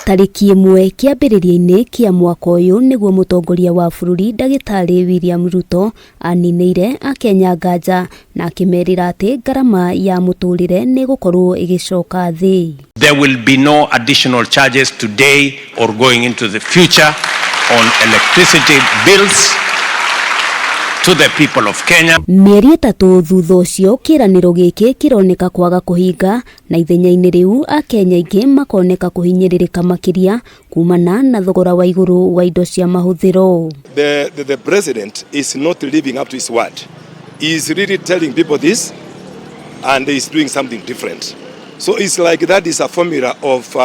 Tarĩki 1 kĩambĩrĩria-inĩ kĩa mwaka ũyũ nĩguo mũtongoria wa bũrũri Ndagĩtarĩ William Ruto aninĩire Akenya nganja na akĩmerĩra atĩ ngarama ya mũtũrĩre nĩ ĩgũkorwo ĩgĩcoka thĩ. There will be no additional charges today or going into the future on electricity bills to the people of Kenya. Mĩeri 3 thutha ũcio kĩĩranĩro gĩkĩ kĩroneka kwaga kũhinga na ithenya-inĩ rĩu Akenya aingĩ makoneka kũhinyĩrĩrĩka makĩria kumana na thogora wa igũrũ wa indo cia mahũthĩro. The president is not living up to his word. He is really telling people this and he is doing something different. So it's like that is a formula of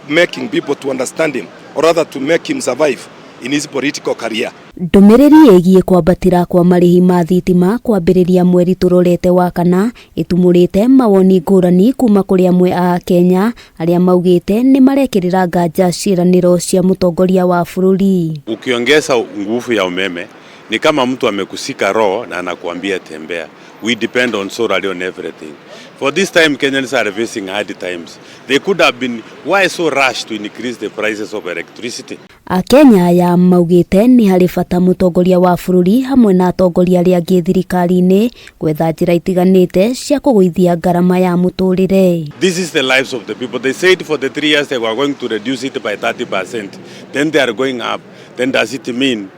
making people to understand him, or rather to make him survive in his political career. Ndũmĩrĩri ĩgiĩ kwambatĩra kwa marĩhi ma thitima kwambĩrĩria mweri tũrorete wa kana ĩtumũrĩte mawoni ngũrani kuma kũrĩ amwe a Kenya arĩa maugĩte nĩ marekĩrĩra nganja ciĩranĩro cia mũtongoria wa bũrũri. Ukiongeza nguvu ya umeme ni kama mtu amekushika roho na anakuambia tembea. We depend on solar on everything. For this time Kenyans are facing hard times. They could have been, why so rush to increase the prices of electricity? Akenya aya maugĩte nĩ harĩ bata mũtongoria wa bũrũri hamwe na atongoria arĩa angĩ thirikari-inĩ gwetha njĩra itiganĩte cia kũgũithia ngarama ya mũtũrĩre. This is the lives of the people. They said for the 3 years they were going to reduce it by 30%. Then they are going up. Then does it mean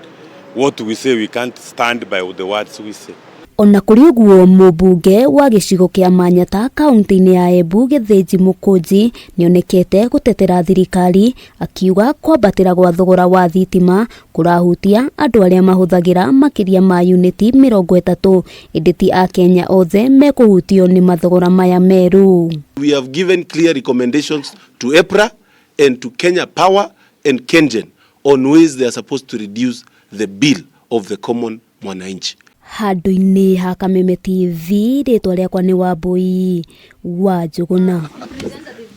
what we say we can't stand by the words we say? Ona kũrĩ ũguo mũmbunge wa gĩcigo kĩa Manyata kaunti-inĩ ya Embu Gĩthĩnji Mũkũnji nĩonekete gũtetera thirikari akiuga kwambatĩra gwa thogora wa thitima kũrahutia andũ arĩa mahũthagĩra makĩria ma uniti 30 ĩndĩ ti Akenya othe mekũhutio nĩ mathogora maya merũ. We have given clear recommendations to EPRA and to Kenya Power and KenGen on ways they are supposed to reduce the bill of the common mwananchi. Handũ-inĩ ha Kameme TV rĩtwa rĩakwa nĩ Wambui wa Njũgũna.